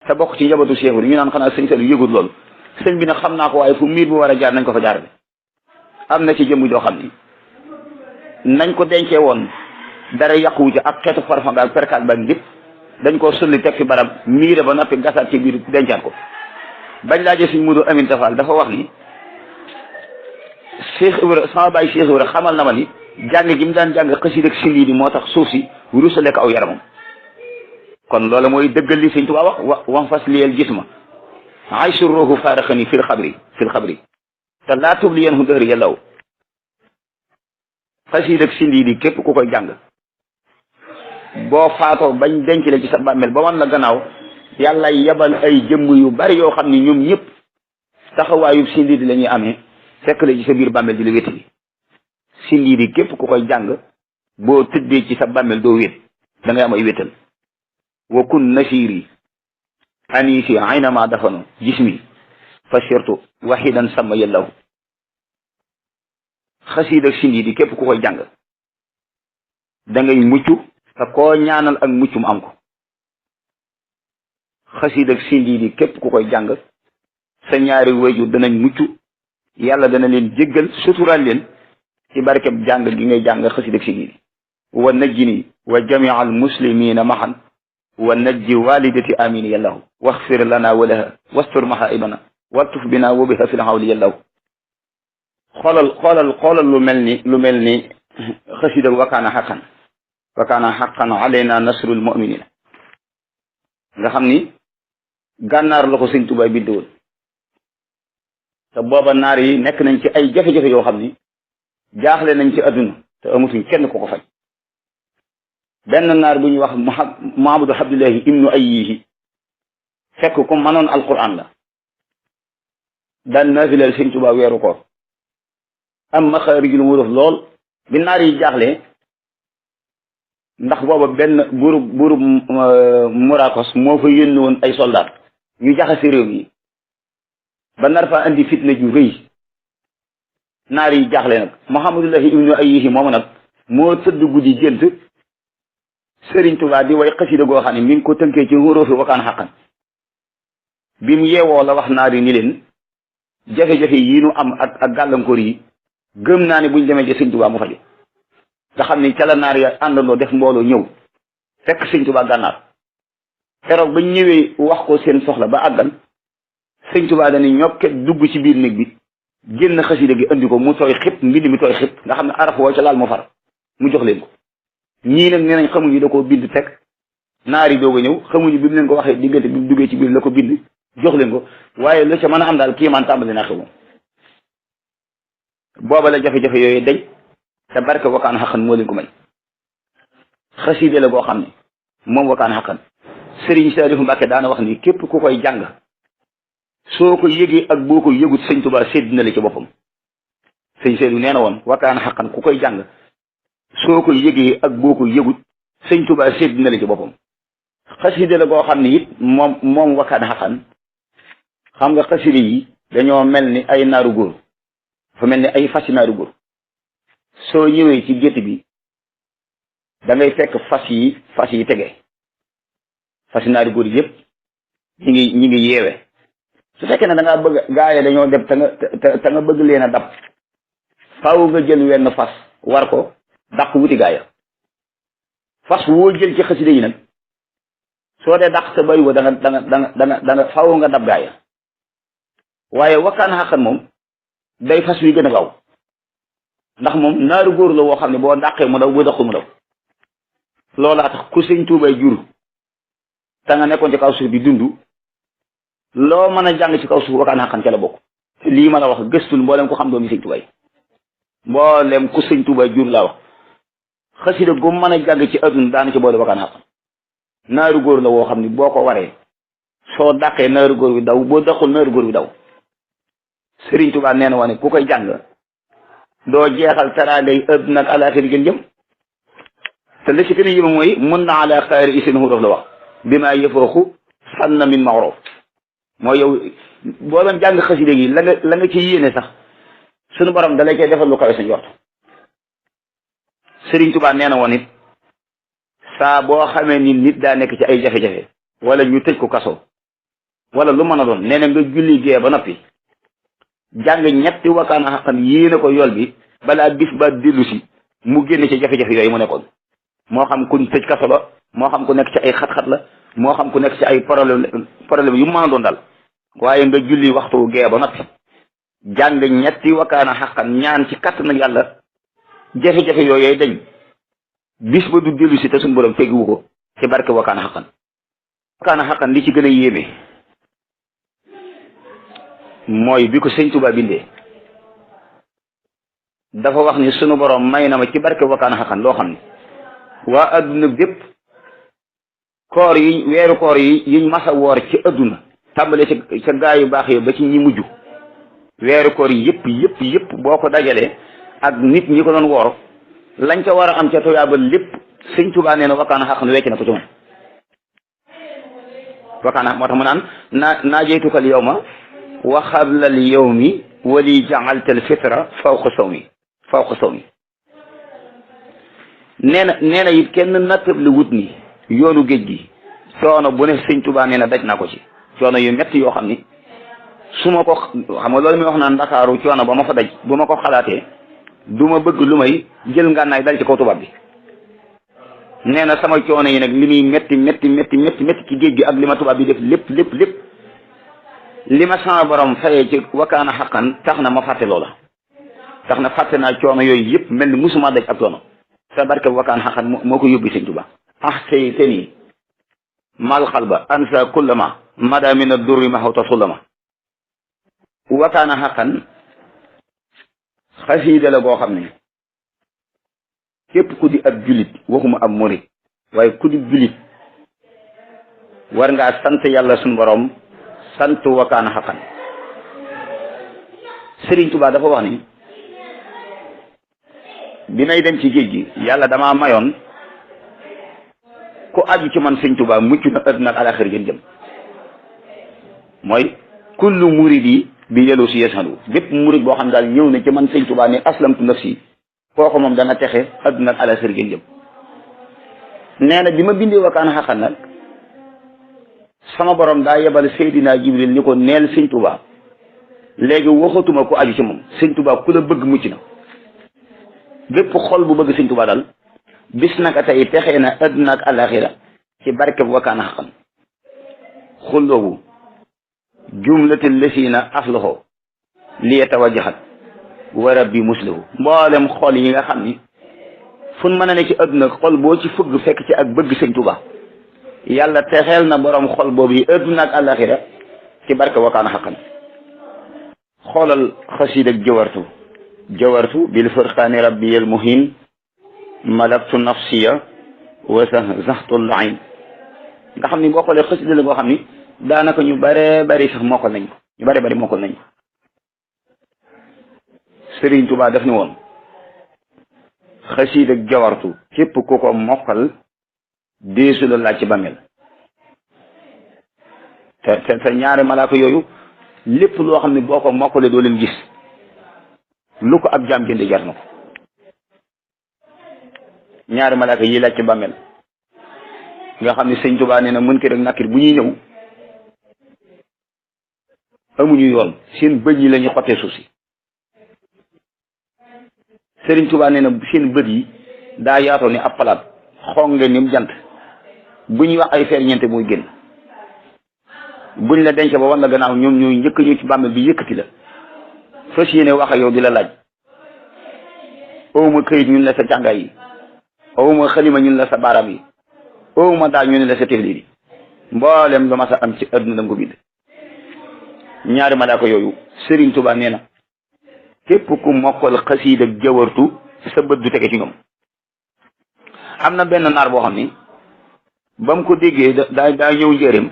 te bokk ci njabootu Cheikh ñu naan xanaa sëñ Saliou yëgul loolu sëñ bi nag xam naa ko waaye fu miir bu war a jaar nañ ko fa jaarale. am na ci jëmm joo xam ni nañ ko dencee woon dara yàquwu ci ak xeetu farfanga ak perkaal ba lépp dañ koo sulli teg fi barab miire ba noppi gasaat ci biir dencaat ko. bañ laajee suñ Mudu Amin Tafal dafa wax ni Cheikh Ibra sama baay Cheikh Ibra xamal na ma ni jàng gi mu daan jàng xasida ak silli bi moo tax suuf si rusale ko aw yaramam. kon loolu mooy dëggal li sëñ Tuubaa wax wam fas liyel gis ma aysu ruuhu faaraxani fil xabri te laa tubli yeen hu dëri yàllaw xasida ak silli bi képp ku koy jàng boo faatoo bañ denc la ci sa bàmmeel ba wan la gannaaw yàlla yebal ay jëmm yu bari yoo xam ni ñoom ñëpp taxawaayu silli di la ñuy amee fekk la ci sa biir bàmmeel di la wétali silli di képp ku koy jàng boo tëddee ci sa bàmmeel doo wét da ngay am ay wétal wa kun nasiri anisi aynama dafanu jismi fashirtu waxidan sama yàllaw xasiid ak silli di képp ku koy jàng da ngay mucc te koo ñaanal ak mucc mu am ko xasiid ak silli di képp ku koy jàng sa ñaari wayjur danañ mucc yàlla dana leen jéggal suturaal leen ci barkeb jàng gi ngay jàng xasiid ak silli di wa najjini wa jamia al muslimina maxan wa najji walidati amin yàllahu waxfir lana wa laha wastur mahaibana waltuf bina wa biha fi lxawli yàllahu xoolal lu mel ni xasiid ak wakaana xaqan alayna nasrul muminina nga xam ni gànnaar la ko sëñ Tuubaa bindwoon te booba naar yi nekk nañ ci ay jafe-jafe yoo xam ni jaaxle nañ ci adduna te amutuñ kenn ko ko faj benn naar bu ñuy wax Muhammadu Abdullahi ibnu Ayyihi fekk ko mënoon alquran la daan naafilal sëñ Tuubaa weeru koor am maxaarijul wuruf lool bi naar yi jaaxle ndax booba benn buurub Murakos moo fa yónni woon ay soldat ñu jaxase réew mi ba nar fa andi fitna ju rëy naar yi jaaxle nag Muhammadullahi ibnu Ayyihi moomu nag moo tëdd guddi gént Sëriñ Tuubaa di way xasida goo xam ne mi ngi ko tënkee ci wóoroo fi wakaan xaqan bi mu yeewoo la wax naar yi ni leen jafe-jafe yi nu am ak gàllankoor yi gëm naa ne buñ demee ci Sëriñ Tuubaa mu faju nga xam ni ca la naar ya àndandoo def mbooloo ñëw fekk Sëriñ Tuubaa gànnaar keroog bañ ñëwee wax ko seen soxla ba àggal Sëriñ Tuubaa dañuy ñokket dugg ci biir néeg bi génn xasida gi andi ko mu tooy xib mbind mi tooy xib nga xam ne araf woo ca laal mu far mu jox leen ko ñii nag nee nañ xamuñu da koo bind teg naar yi doog a ñëw xamuñu bi mu leen ko waxee diggante bi mu duggee ci biir la ko bind jox leen ko waaye la ca mën a am daal kii man tàmbali naa xew moom booba la jafe-jafe yooyu dañ te barke wakaan xaqan moo leen ko may xaside la goo xam ne moom wakaan xaqan Sëriñ Saalihu Mbàkke daana wax ni képp ku koy jàng soo ko yëgee ak boo ko yëgut Sëñ Tuubaa sédd na la ci boppam Sëñ Saalihu nee na woon wakaan xaqan ku koy jàng soo ko yëgee ak boo ko yëgut Sëñ Tuubaa sédd na la ci boppam xaside la goo xam ne it moom wakaan xaqan xam nga xaside yi dañoo mel ni ay naaru góor dafa mel ni ay fasi naaru góor soo ñëwee ci gétt bi da ngay fekk fas yi tege fasi naaru góor yëpp ñi ngi yeewe su fekkee ne da ngaa bëgg gaaye dañoo dem te nga bëgg leen a dab faaw nga jël wenn fas war ko dàq wuti gaaya fas woo jël ci xaside yi nag soo dee dàq sa bari wo da nga faaw nga dab gaaya waaye wakkaan xaqan moom day fas wi gën a gaaw ndax moom naaru góor la woo xam ne boo dàqee mu daw boo dàqul mu daw loolaa tax ku Sëñ Tuubaa jur te nga nekkoon ci kaw suuf di dund loo mën a jàng ci kaw suuf wakkaan xaqan ca la bokk lii ma la wax gëstul mboolem ku xam doomi Sëñ Tuubaa mboolem ku Sëñ Tuubaa jur laa wax xasida gu mën a jàng ci adduna daana ci boole wakkaan xaqan naaru góor la woo xam ne boo ko waree soo dàqee naaru góor wi daw boo dàqul naaru góor wi daw Sëriñ Tuubaa nee na woon ku koy jàng doo jeexal teraangay adduna ak alaaxira gën jëm te li ci gën a yëm mooy mun na ala xaari isin huruf la wax bi maa yëfooxu sanna min maxroof mooy yow boo doon jàng xasida gi la nga ci yéene sax suñu borom da lay koy defal lu kawe sa njort Sëriñ Tuubaa nee na woon it saa boo xamee ni nit daa nekk ci ay jafe-jafe wala ñu tëj ko kaso wala lu mën a doon nee na nga julli gee ba noppi jàng ñetti wakaana xaqan yéene ko yool bi balaa bis ba dellu si mu génn ci jafe-jafe yooyu mu nekkoon moo xam ku tëj kaso la moo xam ku nekk ci ay xat-xat la moo xam ku nekk ci ay problème yu mën a doon dal waaye nga julli waxtu gee ba noppi jàng ñetti wakaana xaqan ñaan ci katt nag yàlla jafe-jafe yooyu dañ bis ba du dellu si te suñu borom teggiwu ko ci barke wakaana xaqan wakaana xaqan li ci gën a yéeme mooy bi ko sëñ Tuba bindee dafa wax ni sunu borom may na ma ci barke wakaana xaqan loo xam ne waa adduna bépp koor yi weeru koor yi yiñ masa woor ci adduna tàmbale ca gaa yu baax yi ba ci ñi mujj weeru koor yi yëpp boo ko dajalee ak nit ñi ko doon woor lañ ca war a am ca tuyaaba lépp sëñ Tuba nee na wakaana xaqan wecc na ko ci moom wakaana moo tax mu naan naajeytukal yawma wa xablal yawmi wali jaaltal fitra fawqa sawmi nee na it kenn nattab la wut ni yoonu géej gi coono bu ne sëñ Tuba nee na daj naa ko ci coono yu metti yoo xam ni su ma ko xam nga loolu muy wax naan Ndakaaru coono ba ma fa daj bu ma ko xalaatee du ma bëgg lu may jël ngànnaay dal ci kaw tubaab bi nee na sama coono yi nag li muy metti ci géej gi ak li ma tubaab bi def lépp li ma sama borom fayee ci wakaana xaqan tax na ma fàtte loola tax na fàtte naa coono yooyu yëpp mel ni musuma daj ak coono sa barke wakaana xaqan moo ko yóbbi sëñ Tuba tey teni mal xalba ansa kullama mada min ad-durri ma xawta sullama wakaana xaqan xasiida la boo xam ne képp ku di ab julit waxuma ab murit waaye ku di julit war ngaa sant yàlla suñu borom sant wakaana xaqan Sëriñ Tuba dafa wax ni bi may dem ci géej gi yàlla damaa mayoon ku aju ci man Sëriñ Tuba mucc na àddina ak alaxir gën jëm mooy kullu muridi bi yelu si yesalu bépp murid boo xam ne daal ñëw na ci man Sëriñ Tuba ni aslamtu nafsi kooku moom dana texe àddina ak alaxir gën jëm nee na bi ma bindee wakaana xaqan nag sama borom daa yebal Seydina Jibril ni ko neel Sëñ Tuba léegi waxatuma ko aju ci moom Sëñ Tuba ku la bëgg mucc na bépp xol bu bëgg Sëñ Tuba daal bis naka tey texee na àdduna ak alaxira ci barkeb wakaana xaqan xulloobu jumlati lesina aflaxoo li yatawajjahat wa rabbi muslihu mboolem xol yi nga xam ni fun mën a ne ci àdduna xol boo ci fëgg fekk ci ak bëgg Sëñ Tuba yàlla texeel na borom xol boobu yi àdduna ak àllaxira ci barke wakaana xaqan xoolal xasiid ak jawartu bil furqaani rabbiyal muhin malaktu nafsiya wa zaxtu lain nga xam ni boo xoolee xasiida la boo xam ni daanaka ñu bare bari sax mokkal nañ ko ñu bare bari mokkal nañ ko Sëriñ Tuubaa def ni woon xasiid ak jawartu képp ku ko mokkal deesu la laaj ci bàmmeel te ñaari malaaka yooyu lépp loo xam ne boo ko mokkale doo leen gis lu ko ab jaam jënd jar na ko ñaari malaaka yi laaj ci bàmmeel nga xam ne Sëñ Tuubaa nee na Munkar ak Nakiir bu ñuy ñëw amuñu yoon seen bët yi la ñuy xottee suuf si Sëriñ Tuubaa nee na seen bët yi daa yaatoo ni ab palaat xonge ni mu jant bu ñuy wax ay ferñeente muy génn buñ la denc ba wan la gannaaw ñoom ñooy njëkk ñu ci bàmmeel bi yëkkati la fas yéene wax ak yow di la laaj awma këyit ñun la sa càngaay yi awma xalima ñun la sa baaraam yi awma daal ñu ne la sa tefli yi mboolem lu ma sa am ci adduna danga ko bind ñaari malaaka yooyu Sëriñ Tuubaa nee na képp ku mokkal xasiid ak jawartu sa bët du tege ci ñoom am na benn naar boo xam ni ba mu ko déggee daa ñëw njëriñ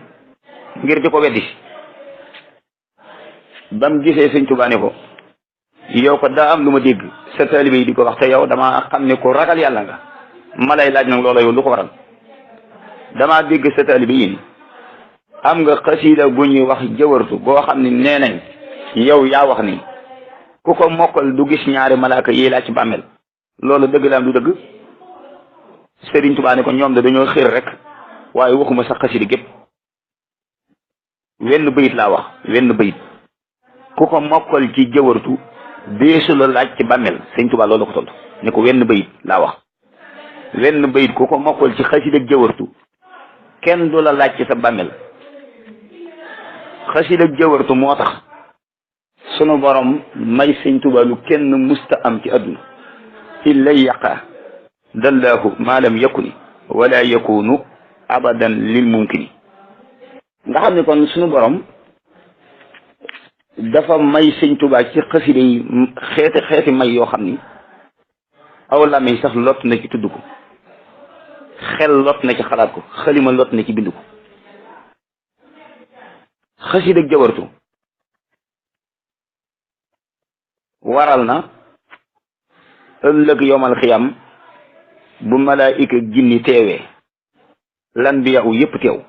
ngir di ko weddi ba mu gisee Sëñ Tuubaa ne ko yow ko daa am lu ma dégg sa taalibe yi di ko wax te yow dama xam ne ko ragal yàlla nga ma lay laaj nag loola yow lu ko waral damaa dégg sa taalibe yi am nga xasiida bu ñuy wax jawartu boo xam ne nee nañ yow yaa wax ni ku ko mokkal du gis ñaari malaaka yi laaj ci bàmmeel loolu dëgg la am du dëgg Sëriñ Tuubaa ne ko ñoom de dañoo xër rek waaye waxuma sax xasida gépp wenn bayit laa wax wenn bayit ku ko mokkal ci jëwartu deesu la laaj ci bàmmeel sëñ Tuubaa loolu ko tontu ne ko wenn bayit laa wax wenn bayit ku ko mokkal ci xasida ak jëwartu kenn du la laaj ci sa bàmmeel xasida ak jëwartu moo tax sunu borom may sëñ Tuubaa lu kenn musta am ci adduna illa yaqa dallaahu maa lam yakuni wala yakunu abadan lil mumkini nga xam ne kon sunu borom dafa may sëñ Tuubaa ci xasida yi xeeti may yoo xam ni aw làmmiñ sax lott na ci tudd ko xel lott na ci xalaat ko xalima lott na ci bind ko xasida ak jawartu waral na ëllëg yomal xiyam bu malaayika jinni teewee lan bi yaw yépp teew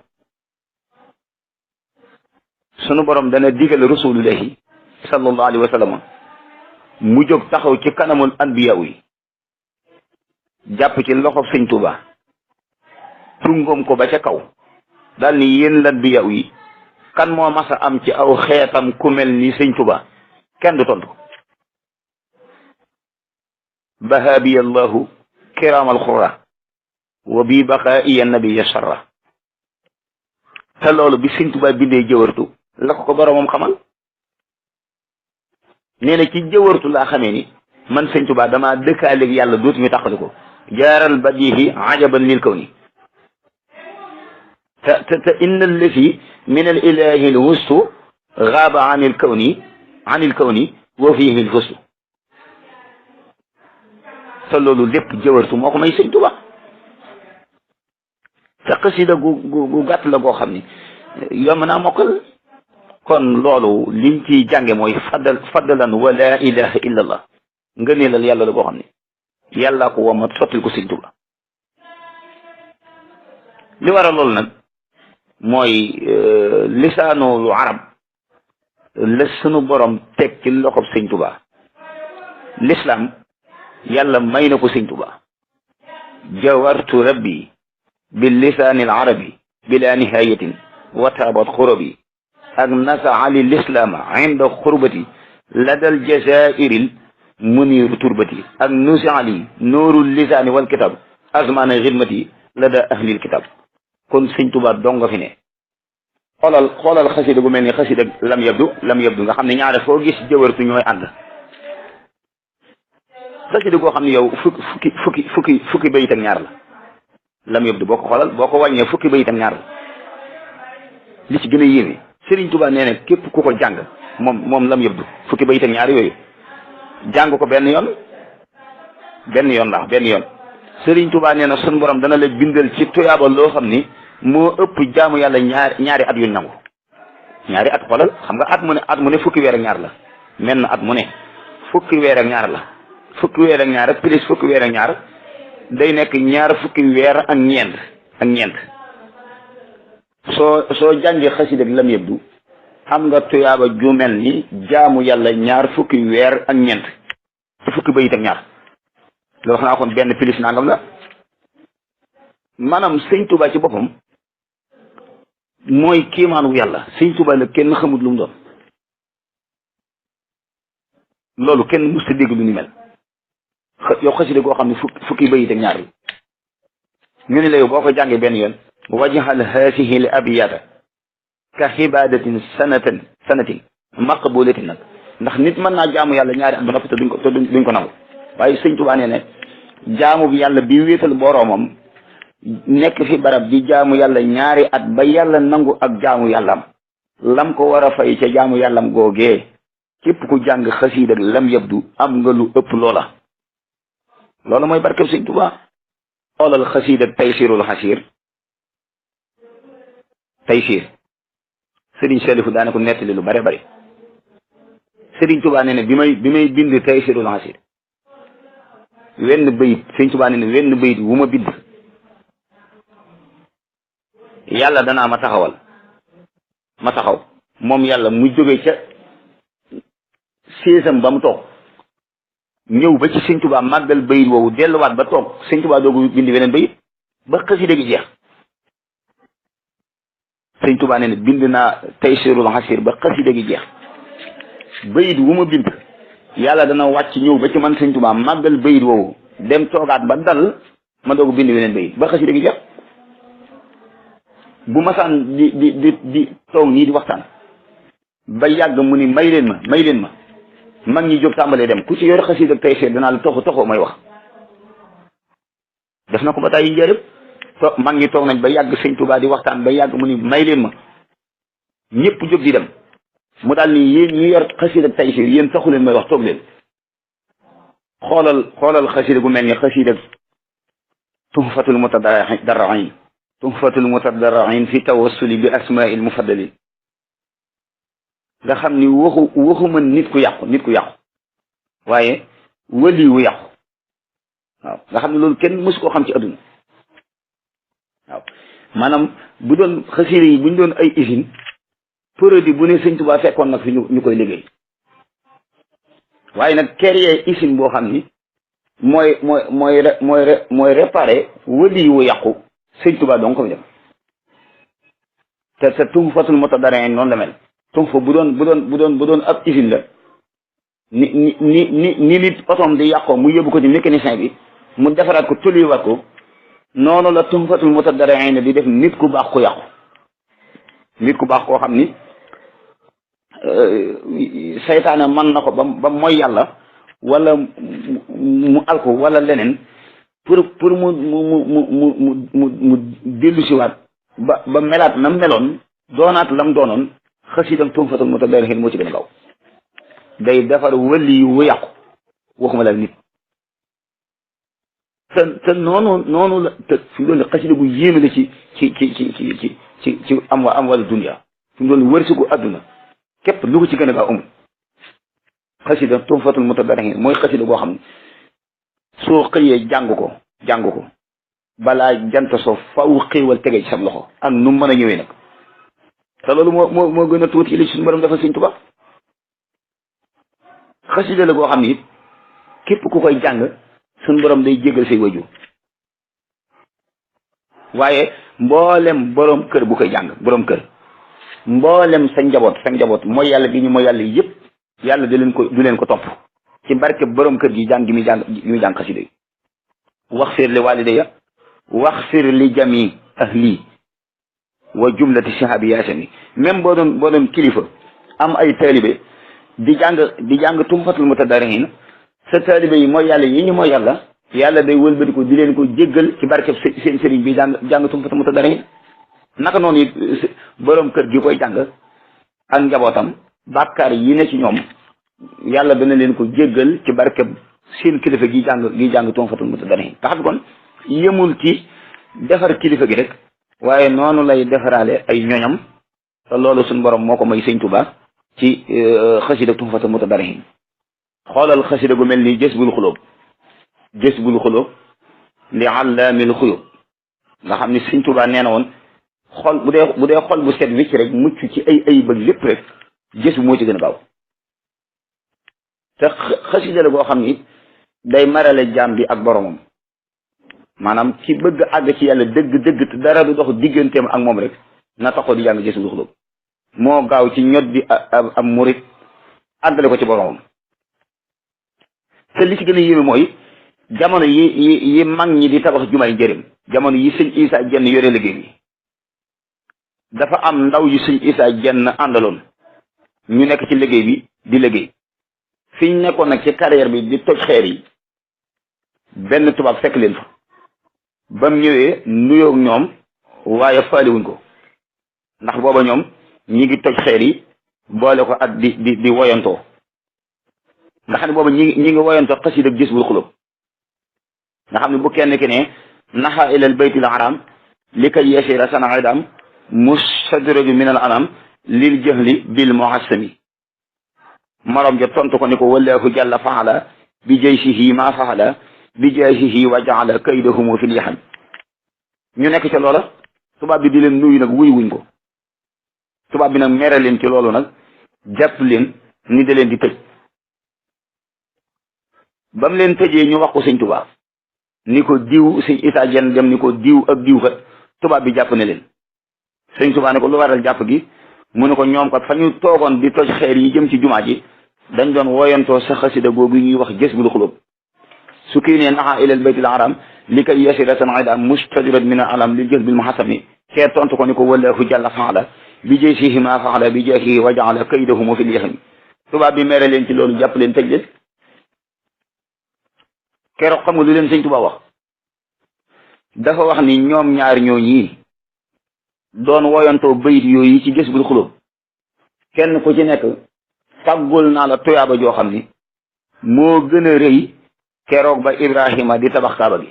sunu borom dana digal rasulullahi sallallahu alayhi wa sallam mu jóg taxaw ci kanamul anbiya yi jàpp ci loxob sëñ Tuubaa tungoom ko ba ca kaw daal ni yéen lan bi yaw yi kan moo masa am ci aw xeetam ku mel ni sëñ Tuubaa kenn du tontu bahabiya allahu kiraamal xura wa bi baqaa'iya nabiya sarra te loolu bi sëñ Tuubaa bindee jëwartu la ko boromam xamal nee na ci jëwartu laa xamee ni man sëñ Tuubaa damaa dëkkaaleeg yàlla dootuñu tàqali ko jaaral badihi ajaban lil kawni te inna allazi min al ilahi al wustu gaaba an il kawni wa fihi al fustu te loolu lépp jëwartu moo ko may sëñ Tuubaa te xasida gu gàtt la goo xam ni yomb naa mokkal kon loolu liñ ci jànge mooy faddalan wa la ilaha illa allah ngëneelal yàlla la boo xam ne yàllaa ko womat sottil ko sëñ Tuubaa li war a loolu nag mooy lisaanul arab la sunu borom teg ci loxob sëñ Tuubaa l'islam yàlla may na ko sëñ Tuubaa jawartu rabbi bil lisaanil arabi bila nihayatin wa taabat xurabi ak nasaa li lislaama inda xurbati ladal jazairil muniru turbati ak nusaali noorul lisaani wal kitab azmana xidmati lada ahlil kitab kon sëñ Tuubaa dong nga fi ne xoolal xasida gu mel ni xasida lam yabdu nga xam ne ñaare foo gis jëwartu ñooy ànd xasida goo xam ne yow fukki bayit ak ñaar la lam yabdu boo ko xoolal boo ko wàññee fukki bayit ak ñaar la li ci gën a yéeme Sëriñ Tuubaa nee na képp ku ko jàng moom lam yabdu fukki bayit ak ñaar yooyu jàng ko benn yoon Sëriñ Tuubaa nee na sun borom dana la bindal ci tuyaaba loo xam ni moo ëpp jaamu yàlla ñaari at yu nangu ñaari at xoolal xam nga at mu ne fukki weer ak ñaar la menn at mu ne fukki weer ak ñaar la fukki weer ak ñaar plus fukki weer ak ñaar day nekk ñaar fukki weer ak ñeent soo jàngee xasida ak lam yabdu am nga tuyaaba ju mel ni jaamu yàlla ñaar fukki weer ak ñeent fukki bayit ak ñaar loolu xanaa kon benn pilis nangam la maanaam sëñ Tuubaa ci boppam mooy kéemaanu yàlla sëñ Tuubaa la kenn xamut lu mu doon loolu kenn musta dégg lu ni mel yow xasida goo xam ne fukki bayit ak ñaar yi ñu ne la yow boo ko jàngee benn yoon wajhal haasihi l abiyata ka xibadatin sanatin maqbulatin nag ndax nit mën naa jaamu yàlla ñaari at ba noppi te duñ ko nangu waaye sëñ Tuubaa nee ne jaamu bi yàlla bi wéetal boroomam nekk fi barab di jaamu yàlla ñaari at ba yàlla nangu ak jaamu yàllam lam ko war a fay ca jaamu yàllam googee képp ku jàng xasiida lam yabdu am nga lu ëpp loola mooy barkeb sëñ Tuubaa xoolal xasiida taysirul xasir taysir sëriñ Salifu daane ko nettali lu bare bare sëriñ Tuubaa nee ne bi may bind taysirul xasir wenn bayit sëriñ Tuubaa nee ne wenn bayit wu ma bind yàlla danaa ma taxaw moom yàlla mu jóge ca séesam ba mu toog ñëw ba ci sëñ Tuubaa màggal bayit woowu delluwaat ba toog sëñ Tuubaa doogu bind weneen bayit ba xasida gi jeex sëñ Tuubaa nee na bind naa Taysirul Asir ba xasida gi jeex bayit wu ma bind yàlla dana wàcc ñëw ba ci man sëñ Tuubaa màggal bayit woowu dem toogaat ba dal ma doog bind weneen bayit ba xasida gi jeex. bu masaan di toog nii di waxtaan ba yàgg mu ni may leen ma mag ñi jóg tàmbalee dem ku ci yor xasida Taysir danaa la toxo may wax. def na ko ba tey njëriñ mag ñi toog nañ ba yàgg sëñ Tuubaa di waxtaan ba yàgg mu ni may leen ma ñëpp jóg di dem mu daal ni yéen ñi yor xasida Taysir yéen taxu leen may wax toog leen. xoolal xasida gu mel ni xasida tuhfatul mutadarriin fi tawassuli bi asmaa'il mufaddalin nga xam ni waxuma nit ku yàqu waaye wali wu yàqu waaw nga xam ne loolu kenn mësu koo xam ci adduna waaw maanaam bu doon xasida yi bu ñu doon ay usine produit bu ne sëñ Tuubaa fekkoon nag fi ñu koy liggéey waaye nag créer usine boo xam ni mooy réparé wali wu yàqu sëñ Tuubaa donc ko fi def te Tuhfatul Mutadarriin noonu la mel Tuhfa bu doon ab usine la ni nit otom di yàqoo mu yóbbu ko ci mécanicien bi mu defaraat ko tolliwaat ko noonu la Tuhfatul Mutadarriin di def nit ku baax ku yàqu nit ku baax koo xam ni saytaane mën na ko ba mooy yàlla wala mu alko wala leneen pour mu dellu siwaat ba melaat nam meloon doonaat lam doonoon xasiidam Tuhfatul Mutadarriin moo ci gën a gaaw day defar wëli wu yàqu waxuma la nit te noonu la te fi mu doon xasida gu yéeme la ci am wala dunya fi mu doon wërsëgu adduna képp lu ko ci gën a gaaw amul xasida Tuhfatul Mutadarriin mooy xasida goo xam ne soo xëyee jàng ko balaa jant soo faw xéewal tege ci sam loxo ak nu mën a ñëwee nag te loolu moo gën a tuuti li suñu borom dafa sëñ Tuubaa xasida la goo xam ne it képp ku koy jàng suñu borom day jéggal say wajur waaye mboolem borom kër bu koy jàng borom kër mboolem sa njaboot mooy yàlla gi ñu mooy yàlla yëpp yàlla du leen ko topp ci barke borom kër gi jàng gi muy jàng xasida yi waxfir li walidayya waxfir li jami ahli wa jumlati sahabi yaasami même boo doon kilifa am ay taalibe di jàng Tuhfatul Mutadarriin sa taalibe yi mooy yàlla yi ñu mooy yàlla day wëlbati ko di leen ko jéggal ci barke seen sëriñ bi jàng Tuhfatul Mutadarriin naka noonu it borom kër gi koy jàng ak njabootam bàkkaar yi ne ci ñoom yàlla dana leen ko jéggal ci barke seen kilifa gi jàng Tuhfatul Mutadarriin nga xam kon yemul ci defar kilifa gi rek waaye noonu lay defaraale ay ñoñam te loolu suñu borom moo ko may sëñ Tuubaa ci xasida Tuhfatul Mutadarriin xoolal xasida gu mel ni Jazbul Xuloob li allaamil xuyub nga xam ni sëñ Tuubaa nee na woon xol bu dee xol bu set wicc rek mucc ci ay bëgg lépp rek jës bu moo ci gën a gaaw te xasida la goo xam ni day marale jaam bi ak boromam maanaam ci bëgg àgg ci yàlla dëgg te dara du dox digganteem ak moom rek na taxoo di jàng Jazbul Xuloob moo gaaw ci ñot di am murit àggale ko ci boromam te li ci gën a yéeme mooy jamono yi mag ñi di tabax jumaay njëriñ jamono yi sëñ Isaa Jenn yore liggéey bi dafa am ndaw yu sëñ Isaa Jenn àndaloon ñu nekk ci liggéey bi di liggéey fi ñu nekkoon nag ci carrière bi di toj xeer yi benn tubaab fekk leen fa ba mu ñëwee nuyoog ñoom waaye faaliwuñ ko ndax booba ñoom ñi ngi toj xeer yi boole ko ak di woyantoo nga xam ne booba ñi ngi woyantoo xasida ak Jazbul Xuloob nga xam ne bu kenn ki ne naxa ilal baytil haram li kay yasira sana idam mustadraju min al anam lil jahli bil muhassami morom ja tontu ko ni ko wallahu jalla faala bi jaysihi ma faala bi jaysihi wa jaala kaydahumu fil yaham ñu nekk ca loola tubaab bi di leen nuyu nag wuñ ko tubaab bi nag mere leen ci loolu nag jàpp leen ni da leen di tëj ba mu leen tëjee ñu wax ko sëñ tubaab ni ko diw sëñ Isaa Jenn dem ni ko diw ak diw kat tubaab bi jàpp ne leen sëñ Tuubaa ne ko lu waral jàpp gi mu ne ko ñoom kat fa ñu toogoon di toj xeer yi jëm ci jumaa ji dañ doon woyantoo sa xasida googu ñuy wax Jazbul Xulub su kii nee naxa ilal baytil haram li kay yasira san ida mustadirat min al alam li jazbil muhasami kee tontu ko ni ko wallahu jalla faala bi jaysihi ma faala bi jaahihi wa jaala kaydahum fi lyahmi tubaab bi mere leen ci loolu jàpp leen tëj leen keroog xam nga lu leen sëñ Tuubaa wax dafa wax ni ñoom ñaar ñooñi doon woyantoo bayit yooyu ci Jazbul Xulub kenn ku ci nekk fàggul naa la tuyaaba joo xam ni moo gën a rëy keroog ba Ibrahima di tabax kaaba gi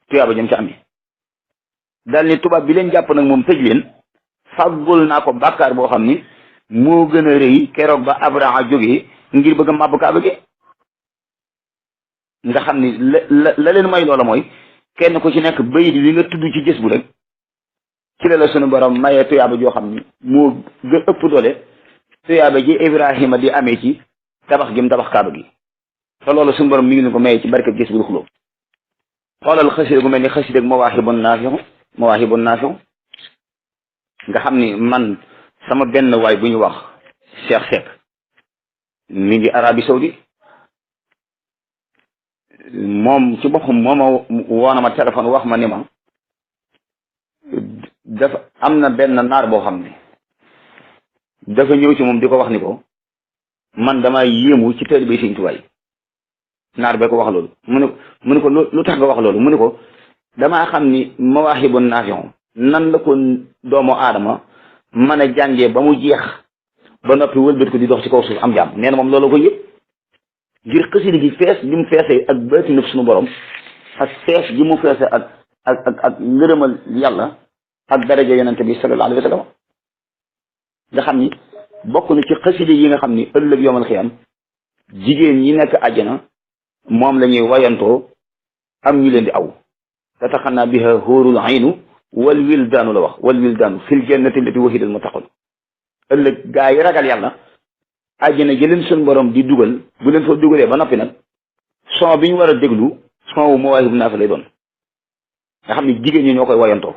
tuyaaba jëm ci amee dal ni tubaab bi leen jàpp nag moom tëj leen fàggul naa ko bàkkaar boo xam ni moo gën a rëy keroog ba Abraha jógee ngir bëgg a màbb kaaba gi nga xam ni la leen may loola mooy kenn ku ci nekk bayit li nga tudd ci gës bu rek ci la sunu borom mayee tuyaaba joo xam ni moo gën ëpp doole tuyaaba ji Ibrahima di amee ci tabax gi mu tabax kaaba gi te loolu sunu borom mi ngi leen ko mayee ci barke Jazbul Xulub xoolal xasida gu mel ni xasida Mawaahibun Naafi'u nga xam ni man sama benn waay bu ñu wax Cheikh Seck mi ngi Arabie Saoudi moom ci boppam mooma woona ma téléphone wax ma ni ma dafa am na benn naar boo xam ne dafa ñëw ci moom di ko wax ni ko man dama yéemu ci taalibe Sëñ Tuubaa yi naar bee ko wax loolu mu ne ko lu tax nga wax loolu mu ne ko damaa xam ni Mawaahibun Naafi'u nan la ko doomu aadama mën a jàngee ba mu jeex ba noppi wëlbati ko di dox ci kaw suuf am jàmm nee na moom loolu ko yëpp ngir xasida gi fees gi mu feesee ak baatinub suñu borom ak fees gi mu feesee ak ngërëmal yàlla ak daraja yonente bi sallallahu alayhi wa sallam nga xam ni bokk na ci xasida yi nga xam ni ëllëg yawmal xiyaam jigéen ñi nekk àjjana moom la ñuy wayantoo am ñu leen di aw tataxannaa biha hóorul aynu wal wildaanu la wax wal wildaanu fil jannati allati wahida al muttaqun ëllëg gaa yi ragal yàlla àjjana jëleen suñu borom di dugal bu leen fa dugalee ba noppi nag son bi ñu war a déglu son wu Mawaahibun Naafi'u lay doon nga xam ni jigéen ñi ñoo koy wayantoo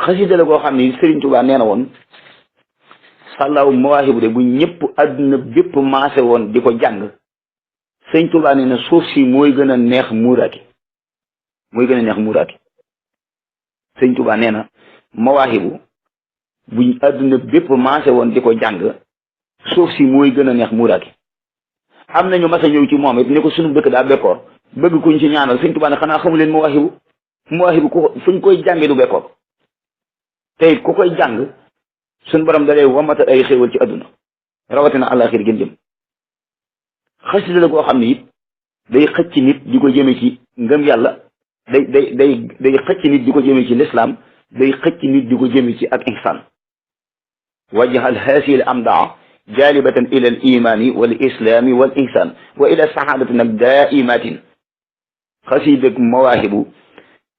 xasida la goo xam ni Sëriñ Tuubaa nee na woon sàllaaw Mawaahibu de bu ñëpp àdduna bépp maase woon di ko jàng Sëriñ Tuubaa nee na suuf si mooy gën a neex muuraaki Sëriñ Tuubaa nee na Mawaahibu buñ àdduna bépp maase woon di ko jàng suuf si mooy gën a neex muuraaki am nañu mas a ñëw ci moom it ni ko sunu dëkk daa bekkoor bëgg kuñ ci ñaanal Sëriñ Tuubaa ne xanaa xamu leen Mawaahibu ku fuñ koy jànge du bekkoor tey ku koy jàng suñ borom da lay wamata ay xéewal ci àdduna rawatina àllaaxira gën jëm xasida la goo xam ne it day xëcc nit di ko jëme ci ngëm yàlla day xëcc nit di ko jëme ci lislaam day xëcc nit di ko jëme ci ak ihsaan wajhal haasihi al amdaa jaalibatan ila al imaani wal islaami wal ihsaan wa ila sahaadati nag daaimatin xasida Mawaahibu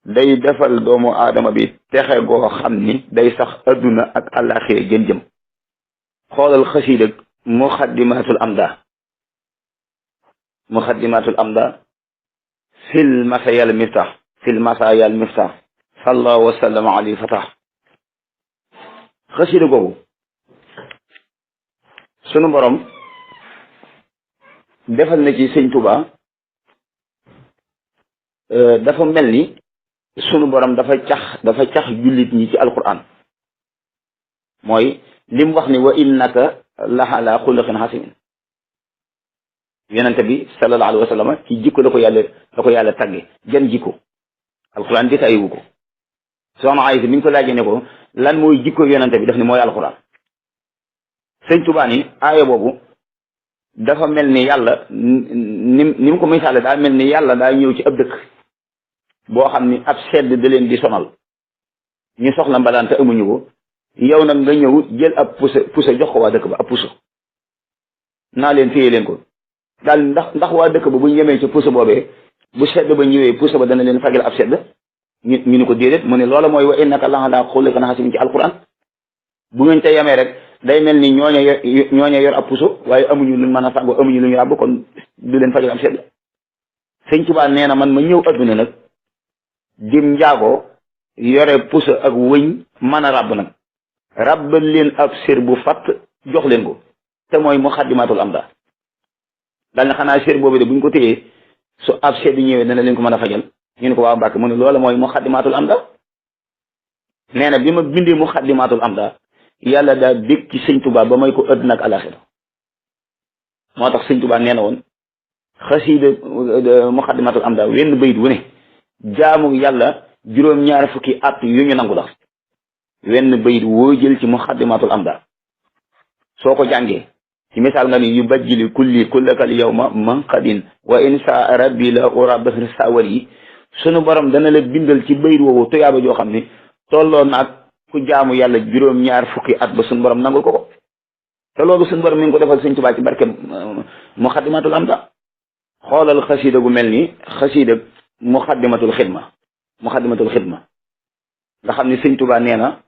day defal doomu aadama bi texe goo xam ni day sax adduna ak àllaaxira gën jëm xoolal xasida muxaddimatul amda fil masayal miftah salla wa sallama alayhi fatah xasida googu sunu borom defal na ci Sëñ Tuubaa dafa mel ni sunu borom dafa cax jullit ñi ci alquran mooy li mu wax ni wa innaka la ala xuluqin xasimin yonente bi sallallahu alayhi wa sallam ci jikko la ko yàlla tagge jan jikko alquran détaillé wu ko soxna Aysa mi ngi ko laajee ne ko lan mooy jikko yonente bi daf ni mooy alquran Sëñ Tuubaa ni aaya boobu dafa mel ni yàlla ni mu ko misaale daa mel ni yàlla daa ñëw ci ab dëkk boo xam ni ab sedd da leen di sonal ñu soxla mbalaan te amuñu ko yow nag nga ñëw jël ab pusa jox ko waa dëkk ba ab pusa naa leen téye leen ko daal ndax waa dëkk ba bu ñu yemee ci pusa boobee bu sedd ba ñëwee pusa ba dana leen fagal ab sedd ñu ni ko déedéet mu ne loola mooy wa innaka la ala xuluqin xasiim ci alquran bu ngeen ca yemee rek day mel ni ñooña yor ab puso waaye amuñu luñ mën a sàngoo amuñu lu ñu ràbb kon du leen fagal ab sedd Sëñ Tuubaa nee na man ma ñëw adduna nag dim njaagoo yore pusa ak wëñ mën a ràbb nag ràbbal leen ab sér bu fatt jox leen ko te mooy muxaddimatul amda daal na xanaa sér boobu de buñ ko téyee su ab sedd ñëwee dana leen ko mën a fajal ñu ne ko waaw Mbàkke mu ne loola mooy muxaddimatul amda nee na bi ma bindee muxaddimatul amda yàlla daa bég ci sëñ Tuubaa ba may ko àddina ak alaxira moo tax sëñ Tuubaa nee na woon xasiida muxaddimatul amda wenn bayit wu ne jaamu yàlla juróom-ñaar fukki at yu ñu nangu la wenn bayit woo jël ci muxaddimatul amda soo ko jàngee ci misaal nga ni yu bajjili kulli kullakal yawma manqadin wa insa rabbi la ura bahri sawar yi sunu borom dana la bindal ci bayit woowu tuyaaba joo xam ni tolloo naag ku jaamu yàlla juróom-ñaar fukki at ba sunu borom nangul ko te loolu sunu borom mi ngi ko defal sëñ Tuubaa ci barke muxaddimatul amda xoolal xasiida gu mel ni xasiida muxaddimatul xidma nga xam ni sëñ Tuubaa nee na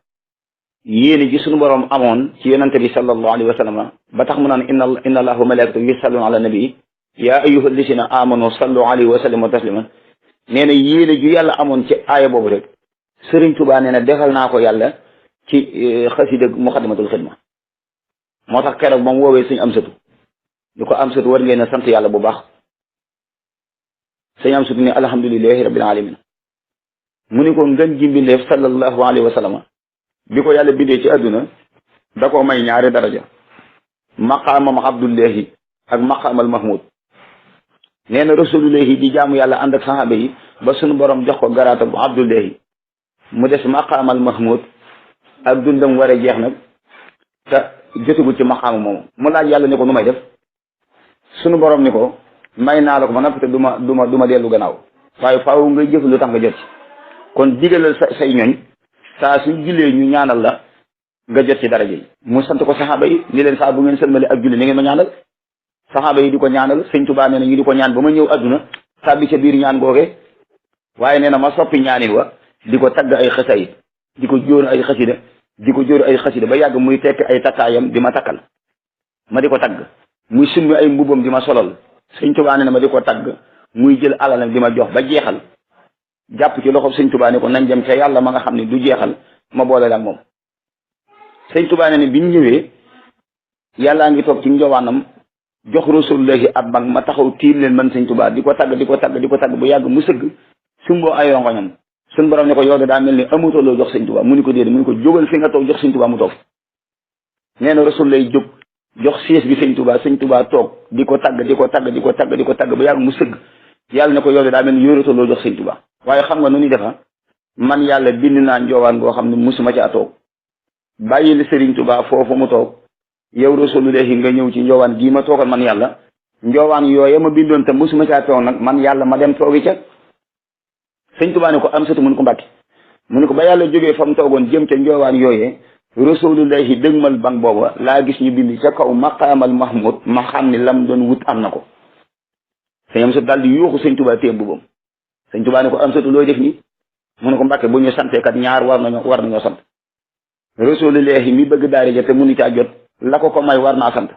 yéene ji sunu borom amoon ci yonante bi sallallahu alayhi wa sallam ba tax mu naan inna allaha wa malaikatahu yusalluna ala nabi ya ayyuha alladina amanu sallu alayhi wa sallimu tasliman nee na yéene ju yàlla amoon ci aaya boobu rek sëriñ Tuubaa nee na defal naa ko yàlla ci xasida muxaddimatul xidma moo tax keroog moom woowee sëñ Amsatu ñu ko Amsatu war ngeen a sant yàlla bu baax sëñ Amsatu ne alhamdulilahi rabbil alamin mu ni ko ngën ji mbindeef sallallahu alayhi wa sallam bi ko yàlla bindee ci àdduna da koo may ñaari daraja maqaamam abdullahi ak maqaamal mahmud nee na rasulullahi di jaamu yàlla ànd ak saxaaba yi ba sunu borom jox ko garaata bu abdullahi mu des maqaamal mahmud ak dundam war a jeex nag te jotagul ci maqaama moomu mu laaj yàlla ni ko nu may def sunu borom ni ko may naa la ko ba noppi te du ma dellu gannaaw waaye faaw ngay jëf lu tax nga jot ci kon digalal say ñooñ saa su jullee ñu ñaanal la nga jot ci daraja yi mu sant ko saxaaba yi ni leen saa bu ngeen sëlmale ak julli ni ngeen ma ñaanal saxaaba yi di ko ñaanal sëñ Tuubaa nee na ñu di ko ñaan ba ma ñëw adduna tàbbi ca biir ñaan googe waaye nee na ma soppi ñaanin wa di ko tagg ay xasayid di ko jóor ay xasida ba yàgg muy tekk ay takkaayam di ma takkal ma di ko tagg muy summi ay mbubam di ma solal sëñ Tuubaa nee na ma di ko tagg muy jël alalam di ma jox ba jeexal jàpp ci loxob sëñ Tuubaa ne ko nañ dem ca yàlla ma nga xam ne du jeexal ma boole la ak moom sëñ Tuubaa ne bi ñu ñëwee yàllaa ngi toog ci njowaanam jox rasulullahi ab mag ma taxaw tiim leen man sëñ Tuubaa di ko tagg bu yàgg mu sëgg sumboo ay rongoñam suñ borom ne ko yow de daa mel ni amutoo loo jox sëñ Tuubaa mu ni ko déedéet mu ni ko jógal fi nga toog jox sëñ Tuubaa mu toog nee na rasulullahi jóg jox siis bi sëñ Tuubaa toog di ko tagg ba yàgg mu sëgg yàlla ne ko yow de daa mel ni yoratoo loo jox sëñ Tuubaa waaye xam nga nu ñuy defa man yàlla bind naa njoowaan goo xam ne musuma ci a toog bàyyi li sëriñ Tuubaa foofu mu toog yow rasulullahi nga ñëw ci njoowaan gii ma toogal man yàlla njoowaan yooye ma bindoon te musuma ci a toog nag man yàlla ma dem toogi ca sëñ Tuubaa ne ko Amsatu mu ne ko Mbàkke mu ne ko ba yàlla jógee fa mu toogoon jëm ca njoowaan yooyee rasulullahi dëgmal bang booba laa gis ñu bind ca kaw maqaamal mahmud ma xam ne lam doon wut am na ko sëñ Amsatu daal di yuuxu sëñ Tuubaa téye bubam sëñ Tuubaa ne ko Amsatu looy def nii mu ne ko Mbàkke bu ñu santee kat ñaar war nañoo sant rasulullahi mi bëgg daari ja te mënu caa jot la ko may war naa sant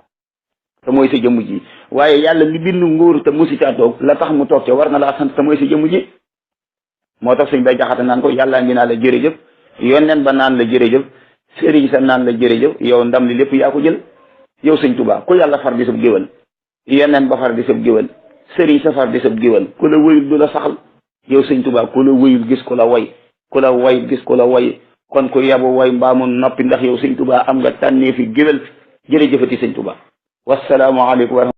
te mooy sa jëmm ji waaye yàlla mi bind nguur te musi caa toog la tax mu toog ca war na laa sant te mooy sa jëmm ji moo tax sëñ Bay Jaxate naan ko yàllaa ngi naa la jërëjëf yonneen ba naan la jërëjëf sëriñ sa naan la jërëjëf yow ndam li lépp yaa ko jël yow sëñ Tuubaa ku yàlla far di sab géwal yonneen ba far di sab géwal sëriñ sa far di sab géwal ku la wëyul du la saxal yow sëñ Tuubaa ku la wëyul gis ku la way ku la way gis ku la way kon ku yabu way mbaamu noppi ndax yow sëñ Tuubaa am nga tànnee fi géwal jërëjëfati sëñ Tuubaa wassalaamu aleykum